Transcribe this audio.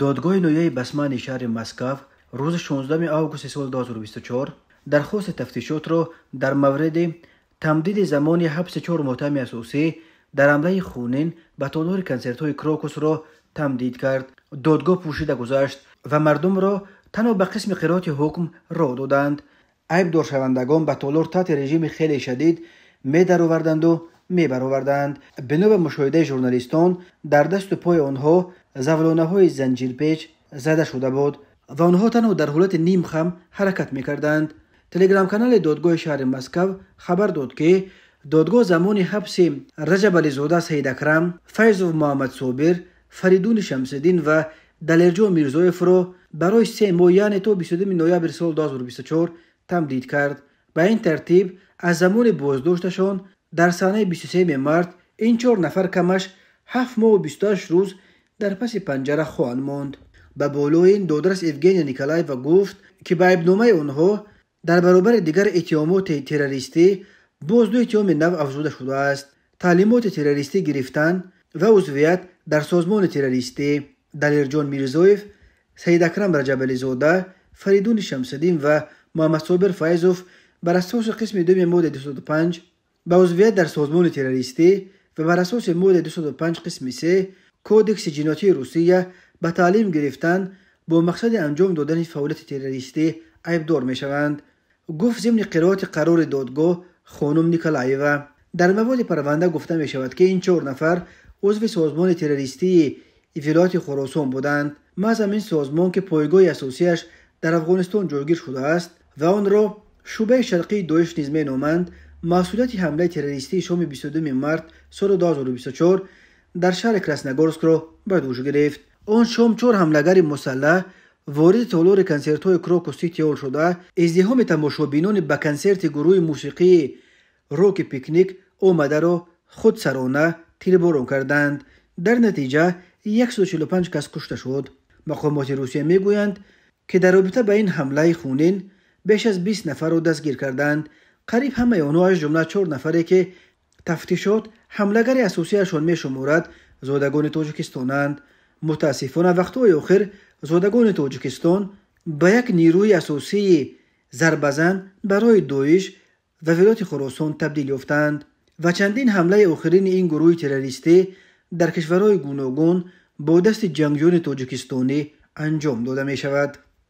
Додгоҳи ноҳияи Басмани шаҳри Москав рӯзи 16 августи соли 2024 дархости тафтишотро дар мавриди тамдиди замони ҳабси чор муттаҳами асосӣ дар ҳамлаи хунин ба толори консертҳои Крокусро тамдид кард. Додгоҳ пӯшида гузашт ва мардумро танҳо ба қисми қироати ҳукм роҳ доданд. Айбдоршавандагон ба толор таҳти режими хеле шадид медароварданду мебароварданд. Бино ба мушоҳидаи журналистон, дар дасту пои онҳо завлонаҳои занҷирпеч зада шуда буд ва онҳо танҳо дар ҳолати нимхам ҳаракат мекарданд. Телеграм-канали додгоҳи шаҳри Москав хабар дод, ки додгоҳ замони ҳабси Раҷабализода Саидакрам, Файзов Муҳаммадсобир, Фаридуни Шамсиддин ва Далерҷон Мирзоевро барои 3 моҳ, яъне то 22 ноябри соли 2024 тамдид кард. Ба ин тартиб, аз замони боздошташон дар санаи 23 март ин чор нафар камаш 7 моҳу 28 рӯз дар паси панҷара хоҳанд монд. Ба болои ин, додрас Евгения Николаева гуфт, ки ба айбномаи онҳо дар баробари дигар иттиҳомоти террористӣ боз ду иттиҳоми нав афзуда шудааст: таълимоти террористӣ гирифтан ва узвият дар созмони террористӣ. Далерҷон Мирзоев, Саидакрам Раҷабализода, Фаридуни Шамсиддин ва Муҳаммадсобир Файзов бар асоси қисми дуюми моддаи 205 ба узвият дар созмони террористӣ ва бар асоси моддаи 205 қисми 3 Кодекси ҷиноятии Русия ба таълим гирифтан бо мақсади анҷом додани фаъолияти террористӣ айбдор мешаванд, гуфт зимни қироати қарори додгоҳ хонум Николаева. Дар маводи парванда гуфта мешавад, ки ин чор нафар узви созмони террористии Вилояти Хуросон буданд. Маҳз ҳамин созмон, ки пойгоҳи асосиаш дар Афғонистон ҷойгир шудааст ва онро шӯъбаи шарқии Доиш низ меноманд, масъулияти ҳамлаи террористии шоми 22 март соли 2024 дар шаҳри Красногорскро ба дӯш гирифт. Он шом чор ҳамлагари мусаллаҳ вориди толори консертҳои Крокус Сити Ҳол шуда, издиҳоми тамошобинони ба консерти гурӯҳи мусиқии роки Пикник омадаро худсарона тирборон карданд. Дар натиҷа 145 кас кушта шуд. Мақомоти Русия мегӯянд, ки дар робита ба ин ҳамлаи хунин беш аз 20 нафарро дастгир карданд. Қариб ҳамаи онҳо, аз ҷумла чор нафаре, ки тафтишот ҳамлагари асосиашон мешуморад, зодагони Тоҷикистонанд. Мутаассифона, вақтҳои охир зодагони Тоҷикистон ба як нерӯи асосии зарбазан барои Доиш ва Вилояти Хуросон табдил ёфтанд ва чандин ҳамлаи охирини ин гурӯҳи террористӣ дар кишварҳои гуногун бо дасти ҷангҷӯёни тоҷикистонӣ анҷом дода мешавад.